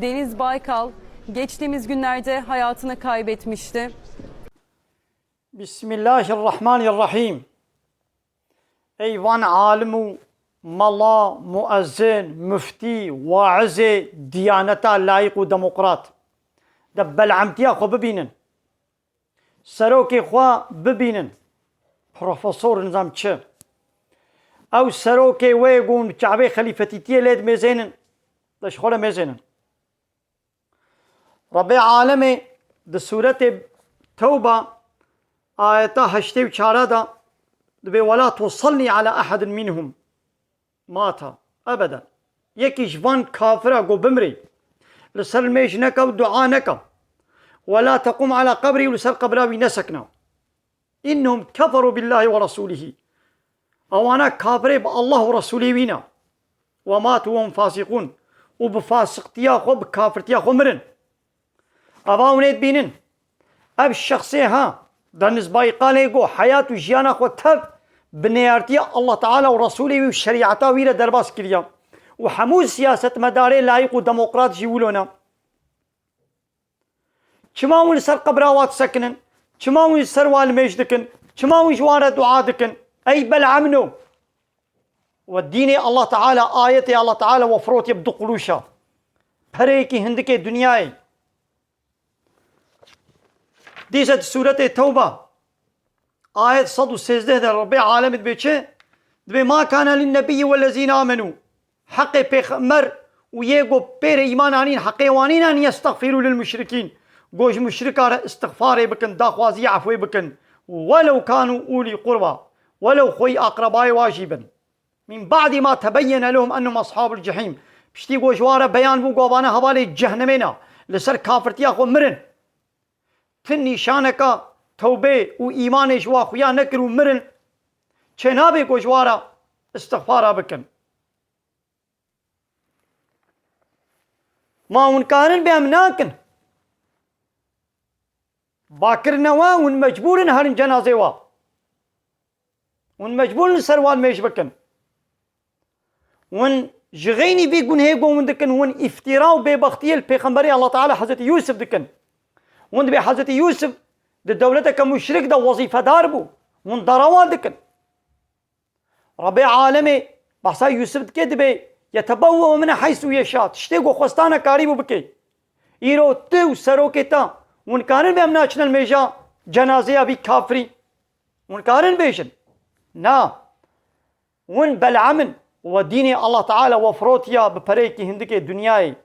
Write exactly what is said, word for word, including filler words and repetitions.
Deniz Baykal geçtiğimiz günlerde hayatını kaybetmişti. Bismillahirrahmanirrahim. Ey van alim û mala, muezzin, muftî, waizê, diyaneta layîq û demokrat. De belemtiya xwe bibînin. Serokê xwe bibînin. Profesor nizam çi. Ew serokê wê gon çavê xelîfetîtiyê lê dimêzênin. De ji xwe re mêzênin. Rebê alemê di sûretê Tewba ayeta heştê û çara de dibê, "Wela tusalli ala ehedin minhum mata ebeden." Yekî ji van kafira ku bimrê, li ser mêj neke û dua neke. "Wela tequm ala qebrî", û li ser qebra wî nesekne. "Innehum keferu billahi ve rasulihî." Ewana kafirê bi Allah û Resulê wî ne. "Ve matu ve hum fasiqun." Û bi fasiqtiya xwe, bi kafirtiya xwe mirin. Eva hûn ê dibînin. Ev şexsê ha, Deniz Baykalê ku heyat û jiyana xwe tev bi neyartiya Allah Teala û Resulê wî û şerîeta wî re derbas kiriye. Û hemû siyasetmedarê layîq û demokrat jî wilo ne. Çima hûn li ser qebra wa disekinin? Çima hûn li ser wa limêj dikin? Çima hûn ji wan re dua dikin? Ey belemno! We dînê Allah Teala, ayetê Allah Teala we firotiye bi du qurûşa. Pereyekî hindikê dinyayê. Dîse di sûretê Tewba, ayet sed û sêzdeh de Rebê alemê dibê çi? Dibê, "Ma kana lin nebiyyi wellezîne amenu." Heqê pêxember û yê ku pê re îman anîn, heqê wanî ne, "en yestexfirû lil muşrikîn." Ku ji muşrika re istixfarê bikin, daxwazî efwê bikin. "Welew kanu ulî qurba." Welew xweyî aqrebayê wa jî bin. "Min ba'di ma tebeyyene lehum ennehum ashabul cehîm." Piştî ku ji wan re beyan bû ku avane hevalê cehnemê ne, li ser kafirtiya xwe mirin. Ti nîşaneka tewbê û îmanê ji wa xuya nekir û mirin, çênabe ku ji wan re istixfara bikin. Ma hûn karin bê em nakin? Bakirine we hûn mecbûr in herin cenazê we. Hûn mecbûr in li ser wan mêj bikin. Hûn ji xeynî vî gunhê ku hûn dikin, hûn îftîra û bêbextiyê li pêxemberê Allah Teala Hezretî Yûsif dikin. Hûn dibê Hezretî Yûsif di dewleteke muşrik de wezîfedar bû. Hûn dara wan dikin. Rebê alemê behsa Yûsif dike, dibê, "Yetebewwe'u minha heysu yeşa." Tiştê ku xwestane karîbû bike. Îro tu û serokê te, hûn karin bê em naçine li mêja cenazeya vî kafirî? Hûn karin bêjin? Na. Hûn bel'am in. We dînê Allah Teala we firotiya bi pereyekî hindikê dinyayê.